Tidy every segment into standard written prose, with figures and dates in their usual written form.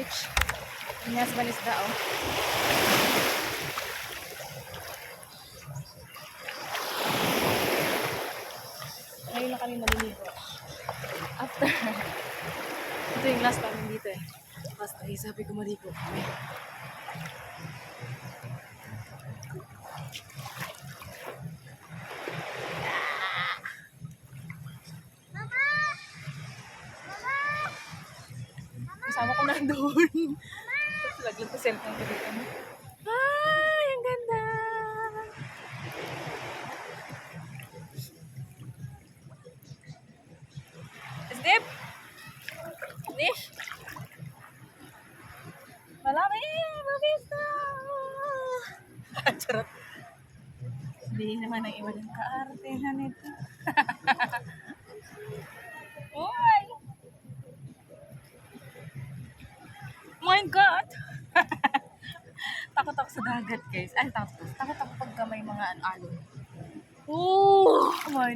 beach. Inyas Balisda, oh. Ngayon na kami maliligo. After, ito yung last namin dito eh. Basta sabi ko maligo kami. Kasama ko nandun. Laglag ko cellphone ko dito. Ay, ang ganda! Step! Nish! Malami! Mabista! Charot. Hindi naman ang iwan yung kaartehan nito. Uy! My God! Takot ako sa dagat, guys. Ay, takot ako pagka may mga alon. Oh my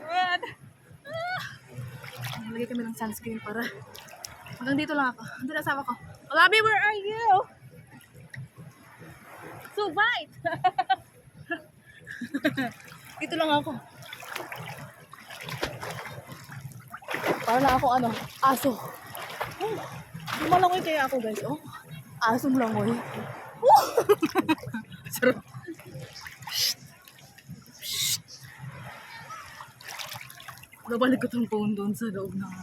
God! Nalagay kami ng sunscreen para hanggang dito lang ako. Andun asawa ko. Labi, where are you? So bite! Dito lang ako. Para na ako aso. Lumalangoy kaya ako, guys. Oh, asong langoy. Sarap. Nabalik ko itong phone doon sa loob ng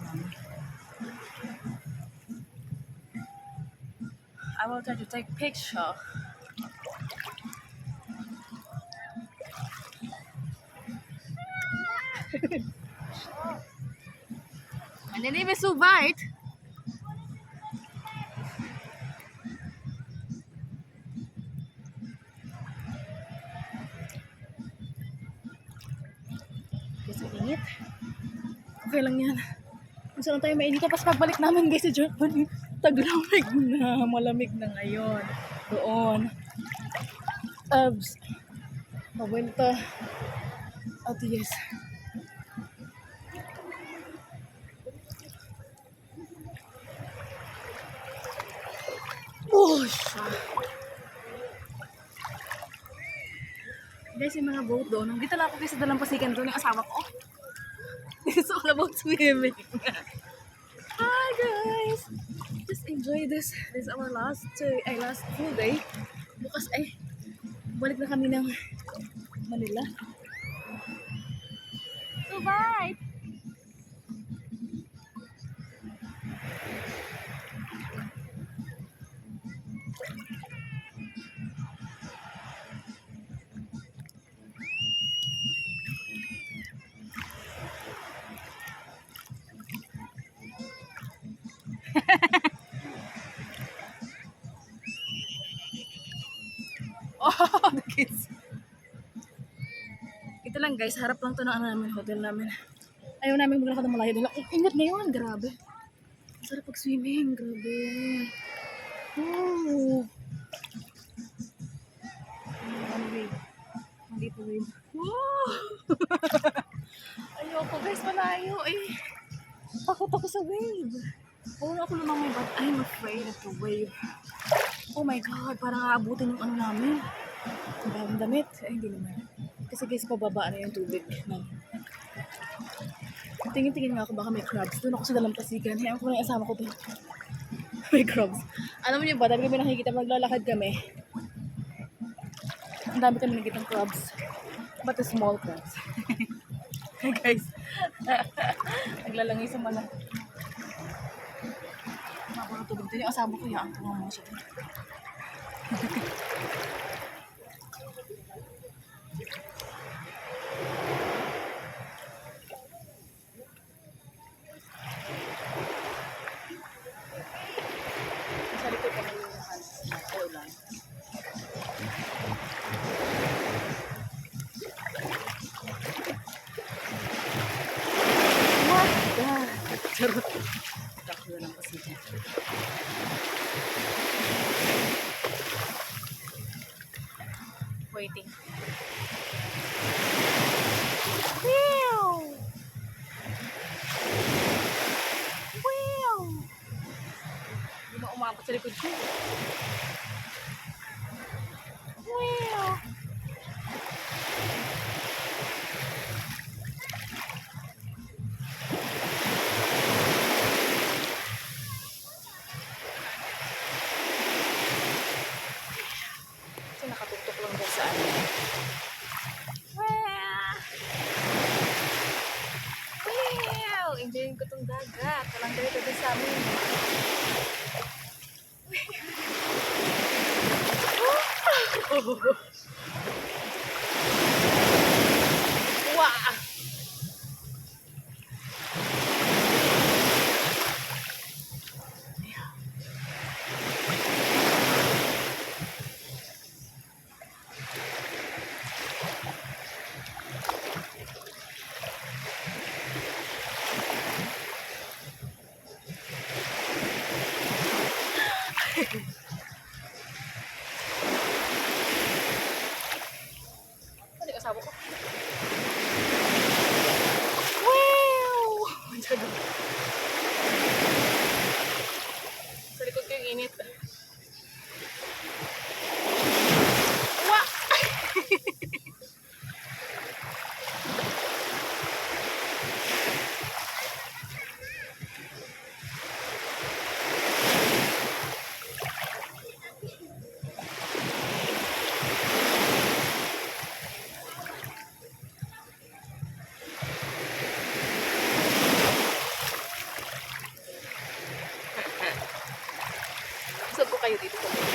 I will try to take picture. And then if it's so bite, kasi init. Okay lang yan. Kung saan tayo mainit. Tapos pagbalik namin guys sa Japan, taglamig na. Malamig na ngayon. Doon. Abs. Pabuelta. At yes. Oh, siya. Guys, yung mga boat doon. Dito lang ako guys sa dalampasikan doon yung asawa ko. It's all about swimming. Hi guys! Just enjoy this. This is our last full day. Bukas balik na kami ng Manila. So bye! Oh, the kids. Ito lang guys, harap lang to ng namin, hotel namin. Ayaw namin maglakad ng malayo. Ingat ngayon, grabe. Sarap pag-swimming, grabe. Oh. Maldito wave. Wow! Ayoko guys, malayo eh. Takot ako sa wave. Wala ako lumangoy, but I'm afraid of the wave. Oh my God, parang aabutin yung namin. Ang daming damit. Hindi naman. Kasi guys, pababa na yung tubig. Tingin-tingin nga ako baka may crabs. Doon ako sa dalampasigan. Hayaan ko na yung asama ko doon. May crabs. Alam niyo ba, dami kami nakikita, maglalakad kami. Ang dami kami nakikita ng crabs. But the small crabs. Hey guys. Naglalangay sa malang. Mabang tubig doon. Yung asama ko yan. Tumama mo siya doon. Charot. Takbo lang kasi dyan. Waiting. Wow! Wow! umabot sa likod ko. Wow! Kasi nakatutok lang dyan sa ano. Wow! Wow! Enjoyin ko tong dagat. Walang ganito din sa amin. Wow! Ano yung asawa ko? Wow! Sa likod ko yung init. Wow! Gusto ko kayo dito sa mga.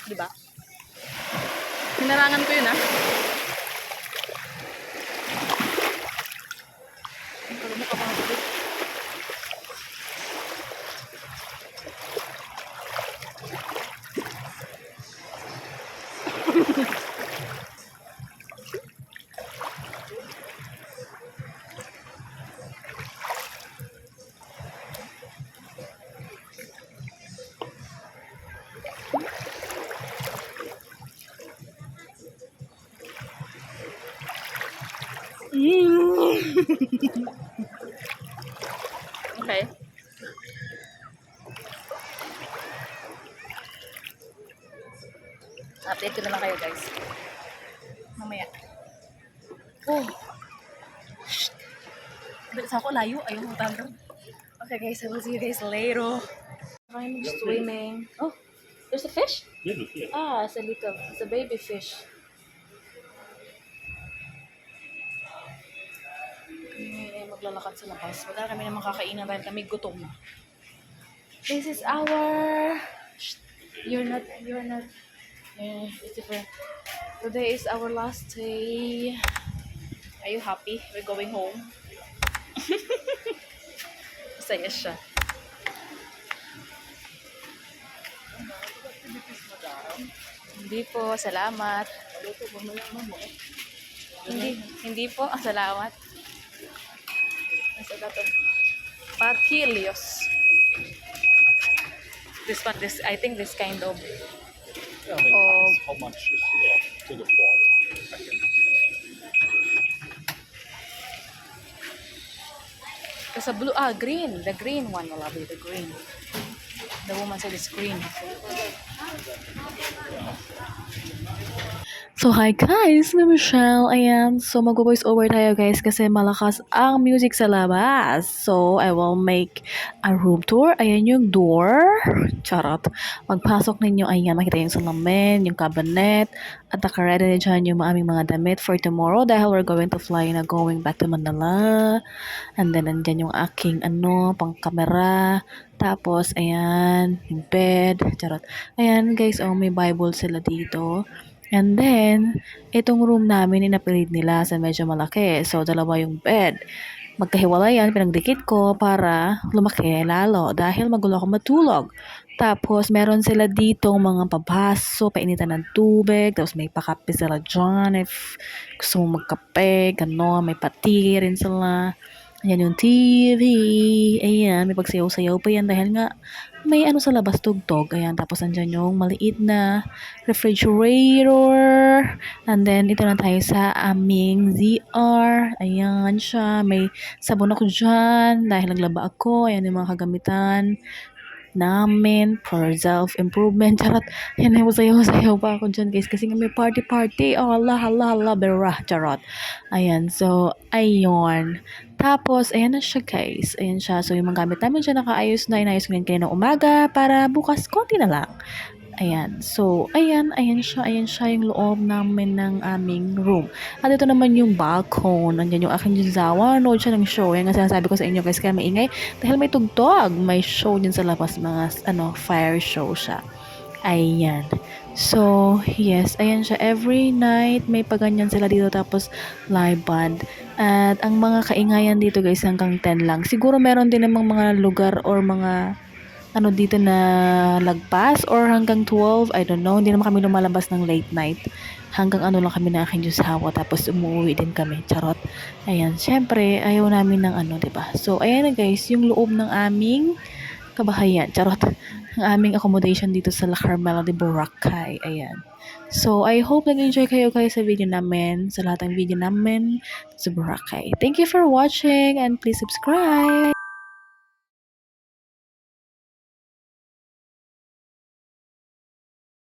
Diba? Hinarangan ko yun, ah. Ang kalamo ka mga bubit. Okay. Update ko na lang kayo, guys. Mamaya. Oh! Shh! Bilis ako, layo. Ayaw mo tanda. Okay, guys. I will see you guys later. I'm swimming. Oh! There's a fish? Yeah, look here. Ah, it's a little. It's a baby fish. Kami ay maglalakad sa labas. Wala kami na makakainan dahil kami gutom. This is our... Shh. You're not... Yeah, it's different. Today is our last day. Are you happy? We're going home. Masaya siya. Hindi po, salamat. Hindi po, salamat. Nasa dato. Patillos. This one, I think this kind of Yeah, I mean, Oh. how much is to the fall? Kasi blue, green. The green one, wala ba the green. The woman said it's green. So hi guys, I'm Michelle. Ayan, so mag-voice over tayo guys kasi malakas ang music sa labas. So I will make a room tour. Ayan yung door. Charot. Magpasok ninyo, ayan, makita yung salamin, yung cabinet, at naka-ready na dyan yung aming mga damit for tomorrow dahil we're going to fly na going back to Manila. And then nandyan yung aking pang camera. Tapos, ayan, yung bed. Charot. Ayan guys, may Bible sila dito. And then, itong room namin inapilit nila sa medyo malaki. So, dalawa yung bed. magkahiwalayan, pinagdikit ko para lumaki lalo dahil magulo ako matulog. Tapos, meron sila ditong mga pabaso, painitan ng tubig, tapos may pakape sila dyan if gusto mo magkape, gano'n, may pati rin sila. Ayan yung TV, ayan, may pagsayaw-sayaw pa yan dahil nga may ano sa labas tugtog, ayan, tapos andyan yung maliit na refrigerator, and then ito na tayo sa aming ZR, ayan siya, may sabon ako dyan dahil naglaba ako, ayan yung mga kagamitan namin for self-improvement. Charot. Yan na sayaw-sayaw pa ako dyan guys. Kasi nga may party-party. Oh, hala, bera. Charot. Ayan. So, ayun. Tapos, ayan na siya guys. Ayan siya. So, yung mga gamit namin siya nakaayos na. Inayos ko yan kanina umaga para bukas konti na lang. Ayan. So, ayan siya yung loob namin ng aming room. At ito naman yung balcony. Andyan yung aking Jinzawa. Nood siya ng show. Yan nga sinasabi ko sa inyo guys, kaya maingay. Dahil may tugtog. May show din sa labas. Mga, fire show siya. Ayan. So, yes. Ayan siya. Every night, may paganyan sila dito. Tapos, live band. At ang mga kaingayan dito guys, hanggang 10 lang. Siguro meron din namang mga lugar or mga dito na lagpas or hanggang 12, I don't know, hindi naman kami lumalabas ng late night, hanggang lang kami na aking Diyos hawa, tapos umuwi din kami, charot. Ayan, syempre ayaw namin ng diba? So ayan na guys, yung loob ng aming kabahayan, charot, ang aming accommodation dito sa La Carmela de Boracay. Ayan, so I hope nag-enjoy kayo sa video namin, sa lahat ng video namin sa Boracay. Thank you for watching and please subscribe.